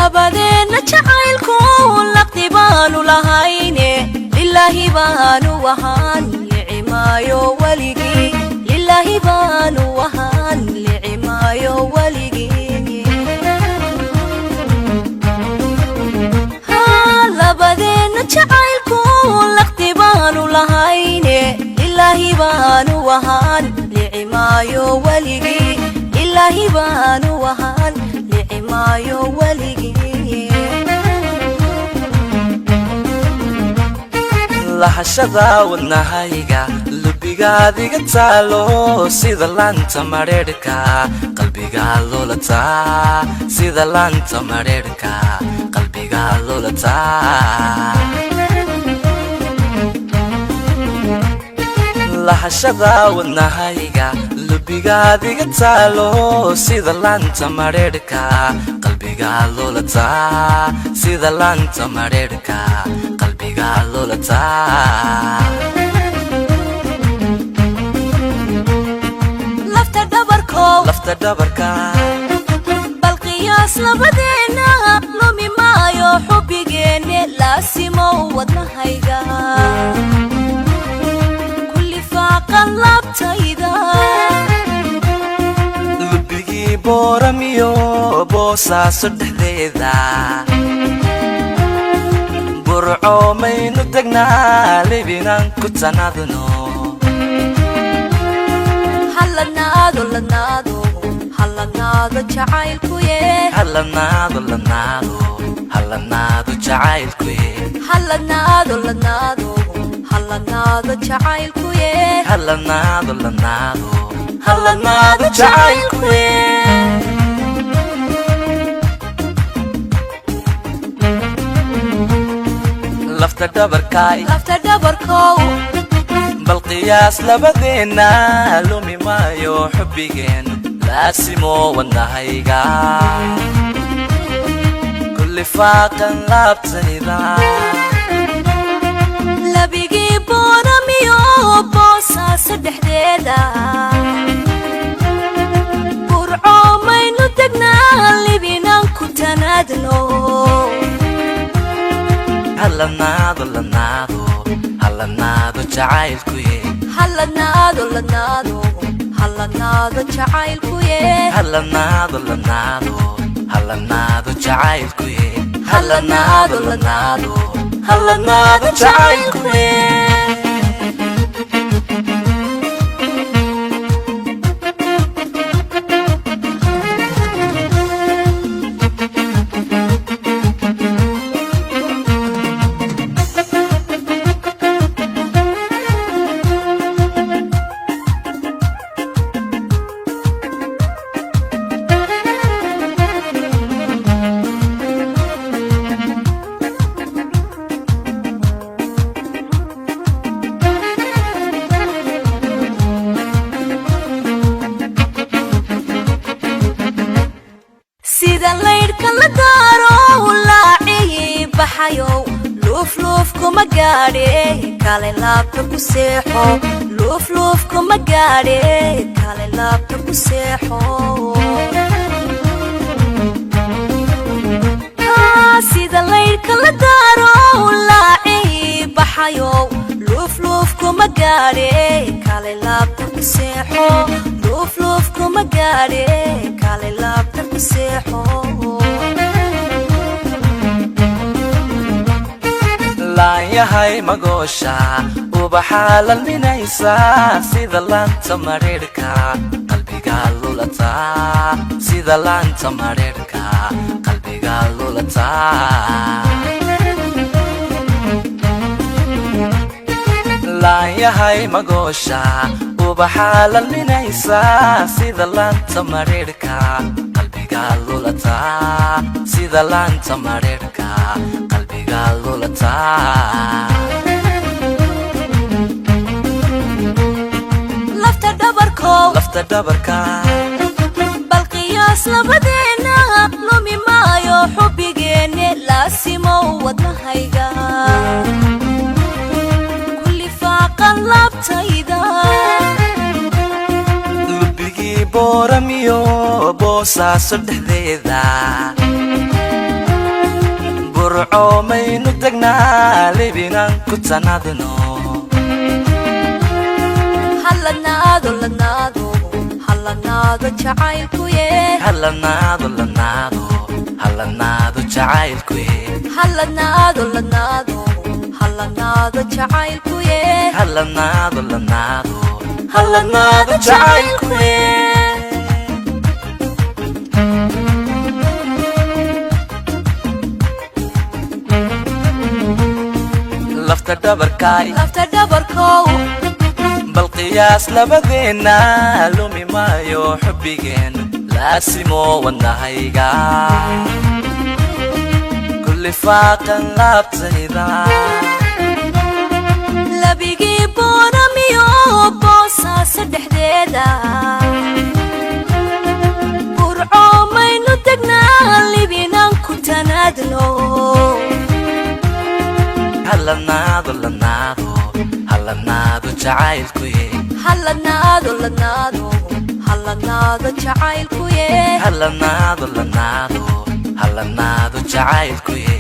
Labadeenna jacaylku laqdi baanu lahayne, lilaahi baanu ahaan, licimaayo weligii. Lilaahi baanu ahaan, licimaayo weligii. Labadeenna jacaylku laqdi baanu lahayne, lilaahi baanu ahaan, licimaayo weligii. Lilaahi baanu ahaan, licimaayo weligii. Lahashada wadnahayga lubigaadiga taalo, sida laanta madheedhka qalbigaa lulataa, sida laanta madheedhka qalbigaa lulataa. Lahashada wadnahayga lubigaadiga taalo, sida laanta madheedhka qalbigaa lulataa, sida laanta madheedhka qalbigaa lulataa. Lafta dhabarkow, lafta dhabarka, bal qiyaas labadeenna, lumi maayo xubbigeenne, laasimow wadnahayga kulli faaqan laabtayda. Lubigii Booramiyo Boosaaso dhexdeeda, Burco maynu degnaa, libinaan ku tanadno. Halladnaado, ladnaado, halladnaado jacaylkuye. Halladnaado, ladnaado, halladnaado jacaylkuye. Halladnaado, ladnaado, halladnaado jacaylkuye. Halladnaado, ladnaado, halladnaado jacaylkuye. Lafta dhabarkaay, lafta dhabarkow, bal qiyaas labadeenna, lumi maayo xubbigeen, laasimo wadnahayga kulli faaqan laabtayda. Labigii Booramiyo Boosaaso dhexdeeda, Burco maynu degnaa, libinaan ku tanaadno. Halladnaado, ladnaado, halladnaado jacaylkuye. Halladnaado, ladnaado, halladnaado jacaylkuye. Halladnaado, ladnaado, halladnaado jacaylkuye. Halladnaado, ladnaado, halladnaado jacaylkuye. Sida laydhka la daaro laacii baxayow, luufluuf kuma gaadhe, kale laabta ku seexo. Luufluuf kuma gaadhe, kale laabta ku seexo. Sida laydhka la daaro laacii baxayow, luufluuf kuma gaadhe, kale laabta ku seexo. Luufluuf kuma gaadhe, kale laabta ku seexo. Laanyahay magoosha ubaxaa lalminaysa, sida laanta madheedhka qalbigaa lulataa, sida laanta madheedhka qalbigaa lulataa. Laanyahay magoosha ubaxaa lalminaysa, sida laanta madheedhka qalbigaa lulataa, sida laanta madheedhka qalbigaa lulataa. Lafta dhabarkow, lafta dhabarka, bal qiyaas labadeenna, lumi maayo xubbigeenne, laasimow wadnahayga kulli faaqan laabtayda. Lubigii Booramiyo Boosaaso dhexdeeda, Burco maynu degnaa, libinan ku tanadno. Halanaado, lanaado, halanaado jacaylkuye. Halanaado, lanaado, halanaado jacaylkuye. Halanaado, lanaado, halanaado jacaylkuye. Halanaado, lanaado, halanaado jacaylkuye. Lafta dhabarkaay, Lafta dhabarkow, bal qiyaas labadeenna, lumi maayo xubbigeen, laasimo wadnahayga kulli faaqan laabtayda. Labigii booramiyo boosaasa dhexdeeda, Burco maynu degnaa, libinan ku tanaadno. Halanaado, lanaado, halanaado jacaylkuye. Halanaado, lanaado, halanaado jacaylkuye. Halanaado, lanaado, halanaado jacaylkuye.